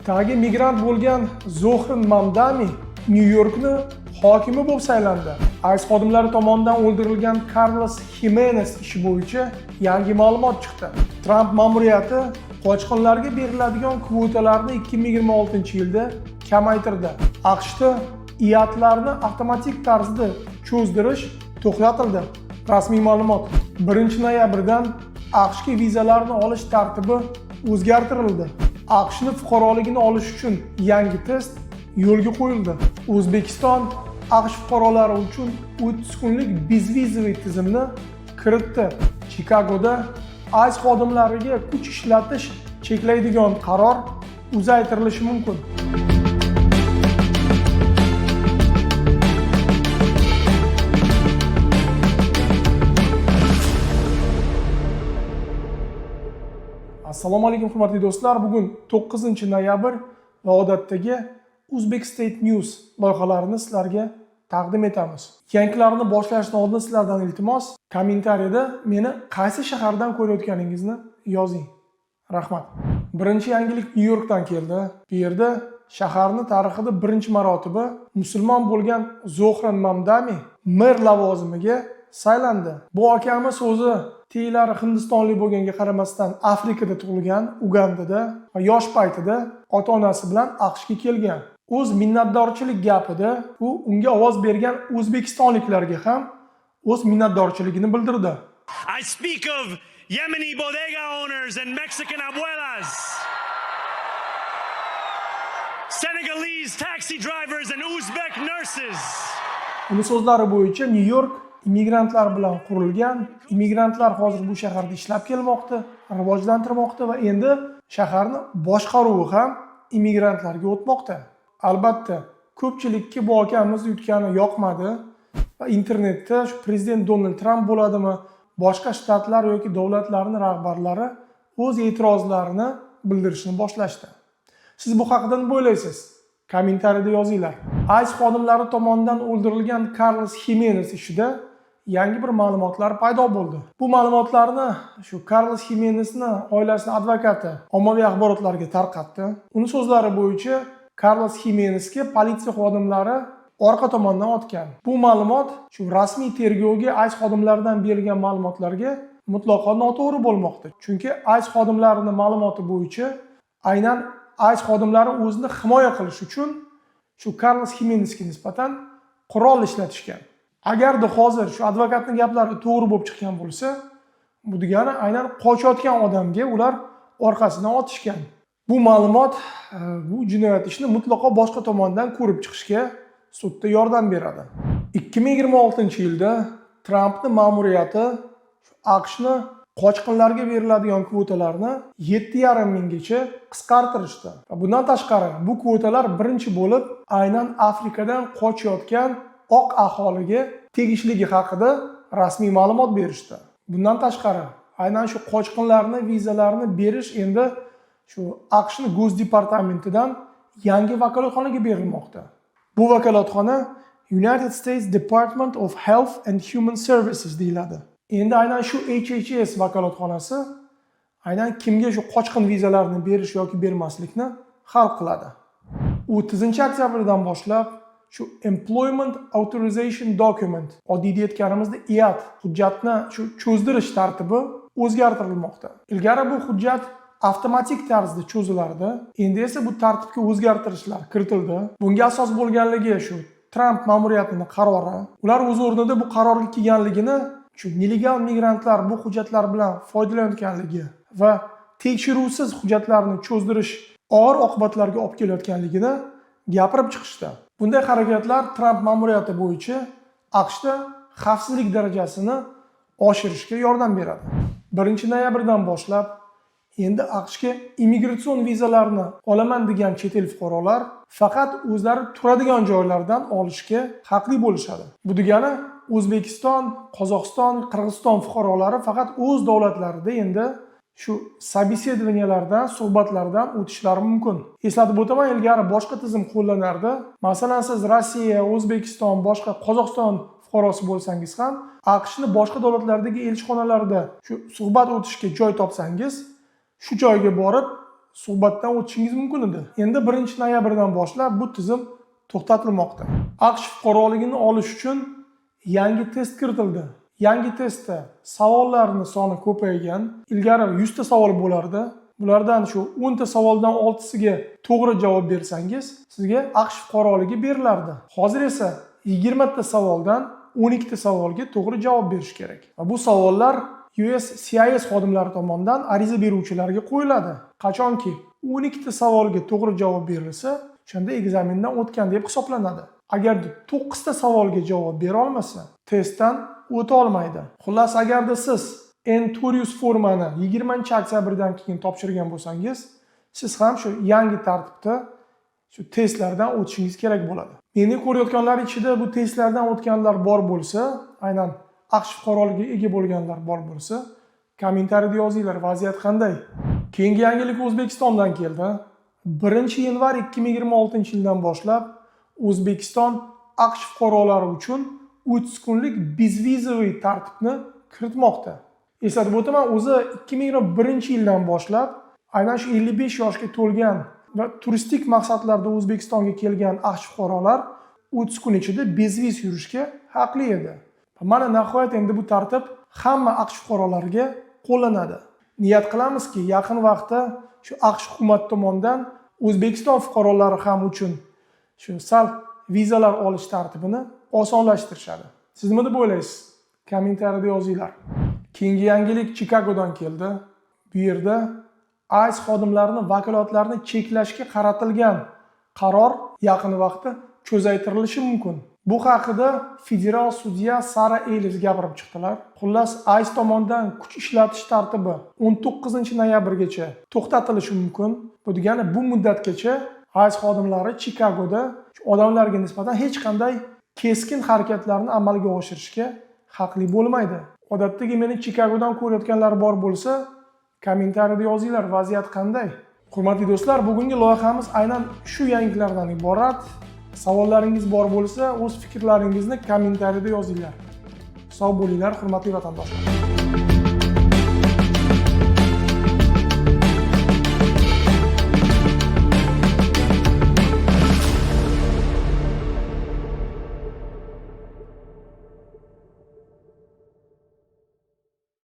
Tagi migrant bo'lgan Zohran Mamdani Nyu-Yorkni hokimi bo'lib saylandi. ICE xodimlari tomonidan o'ldirilgan Karlos Ximenes ishi bo'yicha yangi ma'lumot chiqdi. Tramp ma'muriyati qochqinlarga beriladigan kvotalarni 2026-yilda kamaytirdi. AQShda IATlarni avtomatik tarzda cho'zdirish to'xtatildi. Rasmiy ma'lumot: 1-noyabrdan AQShga vizalarni olish tartibi o'zgartirildi. AQShni fuqaroligini olish uchun yangi test yo'lga qo'yildi. O'zbekiston AQSh fuqarolari uchun 30 kunlik безвизовый tizimni kiritdi. Chikagoda ICE xodimlariga kuch ishlatish cheklaydigan qaror uzaytirilishi mumkin. Assalomu alaykum, hurmatli do'stlar. Bugun 9-noyabr va odatdagi Uzbek State News loyihalarini sizlarga taqdim etamiz. Yangiliklarni boshlashdan oldin sizlardan iltimos, kommentariyada meni qaysi shahardan ko'rayotganingizni yozing. Rahmat. Birinchi yangilik Nyu-Yorkdan keldi. Bu yerda shaharni tarixida birinchi marotaba musulmon bo'lgan Zohran Mamdani mer lavozimiga saylandi. Bu akamiz o'zi teylari hindistonlik bo'lganga qaramasdan Afrikada tug'ilgan, Ugandada va yosh paytida ota-onasi bilan AQShga kelgan. O'z minnatdorchilik gapida u unga ovoz bergan o'zbekistonliklarga ham o'z minnatdorchiligini bildirdi. I speak of Yemeni bodega owners and Mexican abuelas, Senegalese taxi drivers and Uzbek nurses. Uni so'zlari bo'yicha, Nyu-York immigrantlar bilan qurilgan. Immigrantlar hozir bu shaharda ishlab kelmoqda, rivojlantirmoqda va endi shaharni boshqaruvi ham immigrantlarga o'tmoqda. Albatta, ko'pchilikka bu akamiz yutgani yoqmadi va internetda shu prezident Donald Tramp bo'ladimi, boshqa shtatlar yoki davlatlarning rahbarlari o'z e'tirozlarini bildirishni boshlashdi. Siz bu haqida nima o'ylaysiz? Kommentariyada yozinglar. ICE xodimlari tomonidan o'ldirilgan Karlos Ximenes ishida yangi bir ma'lumotlar paydo bo'ldi. Bu ma'lumotlarni shu Karlos Ximenesni oilasining advokati ommaviy axborotlarga tarqatdi. Uni so'zlari bo'yicha, Karlos Ximenesga politsiya xodimlari orqa tomondan otgan. Bu ma'lumot shu rasmiy tergovga ICE xodimlaridan berilgan ma'lumotlarga mutlaqo noto'g'ri bo'lmoqda. Chunki ICE xodimlarining ma'lumoti bo'yicha aynan ICE xodimlari o'zini himoya qilish uchun shu Karlos Ximenesga nisbatan qurol ishlatishgan. Agarda hozir shu advokatning gaplari to'g'ri bo'lib chiqqan bo'lsa, bu degani aynan qochayotgan odamga ular orqasidan otishgan. Bu ma'lumot bu jinoyat ishini mutlaqo boshqa tomondan ko'rib chiqishga sudda yordam beradi. 2026-yilda Trampni ma'muriyati AQShni qochqinlarga beriladigan kvotalarni 7,5 minggacha qisqartirishdi. Va bundan tashqari, bu kvotalar birinchi bo'lib aynan Afrikadan qochayotgan oq aholiga tegishligi haqida rasmiy ma'lumot berishdi. Bundan tashqari, aynan shu qochqinlarni vizalarini berish endi shu AQShni Госдепартамент idan yangi vakolatxonaga berilmoqda. Bu vakolatxona United States Department of Health and Human Services deyiladi. Endi aynan shu HHS vakolatxonasi aynan kimga shu qochqin vizalarini berish yoki bermaslikni hal qiladi. 30-oktyabrdan boshlab shu Employment Authorization Document, oddiyda aytganimizda IAD hujjatni shu cho'zdirish tartibi o'zgartirilmoqda. Ilgari bu hujjat avtomatik tarzda cho'zilardi. Endi esa bu tartibga o'zgartirishlar kiritildi. Bunga asos bo'lganligi shu Tramp ma'muriyatining qarori. Ular o'z o'rnida bu qarorga kelganligini shu нелегал migrantlar bu hujjatlar bilan foydalanayotganligi va tekshiruvsiz hujjatlarni cho'zdirish og'ir oqibatlarga olib kelayotganligini gapirib chiqishdi. Bunday harakatlar Tramp ma'muriyati bo'yicha AQShda xavfsizlik darajasini oshirishga yordam beradi. 1-noyabrdan boshlab endi AQShga immigratsion vizalarni olaman degan chet el fuqarolar faqat o'zlari turadigan joylardan olishga haqli bo'lishadi. Bu degani O'zbekiston, Qozog'iston, Qirg'iziston fuqarolari faqat o'z davlatlarida endi shu собеседования lardan, suhbatlardan o'tishlari mumkin. Eslatib o'taman, ilgari boshqa tizim qo'llanardi. Masalan, siz Rossiya, O'zbekiston, boshqa Qozog'iston fuqarosi bo'lsangiz ham, AQShni boshqa davlatlardagi elchixonalarida shu suhbat o'tishga joy topsangiz, shu joyga borib suhbatdan o'tishingiz mumkin edi. Endi 1 noyabrdan boshlab bu tizim to'xtatilmoqda. AQSh fuqaroligini olish uchun yangi test kiritildi. Yangi testda savollarni soni ko'paygan. Ilgari 100 ta savol bo'lardi. Bulardan shu 10 ta savoldan 6 siga to'g'ri javob bersangiz, sizga AQSh fuqaroligi berilardi. Hozir esa 20 ta savoldan 12 ta savolga to'g'ri javob berish kerak. Va bu savollar USCIS xodimlari tomonidan ariza beruvchilarga qo'yiladi. Qachonki 12 ta savolga to'g'ri javob berilsa, o'shanda ekzamendan o'tgan deb hisoblanadi. Agarda 9 ta savolga javob bera olmasa, testdan o'ta olmaydi. Xullas, agarda siz N400 formani 20 oktyabrdan keyin topshirgan bo'lsangiz, siz ham shu yangi tartibda shu testlardan o'tishingiz kerak bo'ladi. Meni ko'rayotganlar ichida bu testlardan o'tganlar bor bo'lsa, aynan AQSh fuqaroligiga ega bo'lganlar bor bo'lsa, kommentariyada yozinglar, vaziyat qanday? Keyingi yangilik O'zbekistondan keldi. 1 yanvar 2026 yildan boshlab O'zbekiston AQSh fuqarolari uchun 30 kunlik безвизовый tartibni kiritmoqda. Eslatib o'taman, o'zi 2021 yildan boshlab aynan shu 55 yoshga to'lgan va turistik maqsadlarda O'zbekistonga kelgan AQSh fuqarolar 30 kun ichida безвиз yurishga haqli edi. Mana nihoyat endi bu tartib hamma AQSh fuqarolariga qo'llanadi. Niyat qilamizki, yaqin vaqtda shu AQSh hukumati tomonidan O'zbekiston fuqarolari ham uchun shu sal vizalar olish tartibini osonlashtirishadi. Siz nima deb o'ylaysiz? Kommentariyada yozinglar. Keyingi yangilik Chikagodan keldi. Bu yerda ICE xodimlarini vakolatlarini cheklashga qaratilgan qaror yaqin vaqtda cho'zaytirilishi mumkin. Bu haqida federal sudya Sara Ellis gapirib chiqdilar. Xullas, ICE tomonidan kuch ishlatish tartibi 19 noyabrgacha to'xtatilishi mumkin. Bu degani, bu muddatgacha ICE xodimlari Chikagoda odamlarga nisbatan hech qanday keskin harakatlarni amalga oshirishga haqli bo'lmaydi. Odatdagi meni Chikagodan ko'rayotganlar bor bo'lsa, kommentariyada yozinglar, vaziyat qanday? Hurmatli do'stlar, bugungi loyihamiz aynan shu yangiliklardan iborat. Savollaringiz bor bo'lsa, o'z fikrlaringizni kommentariyada yozinglar. Sog' bo'linglar, hurmatli vatandoshlar.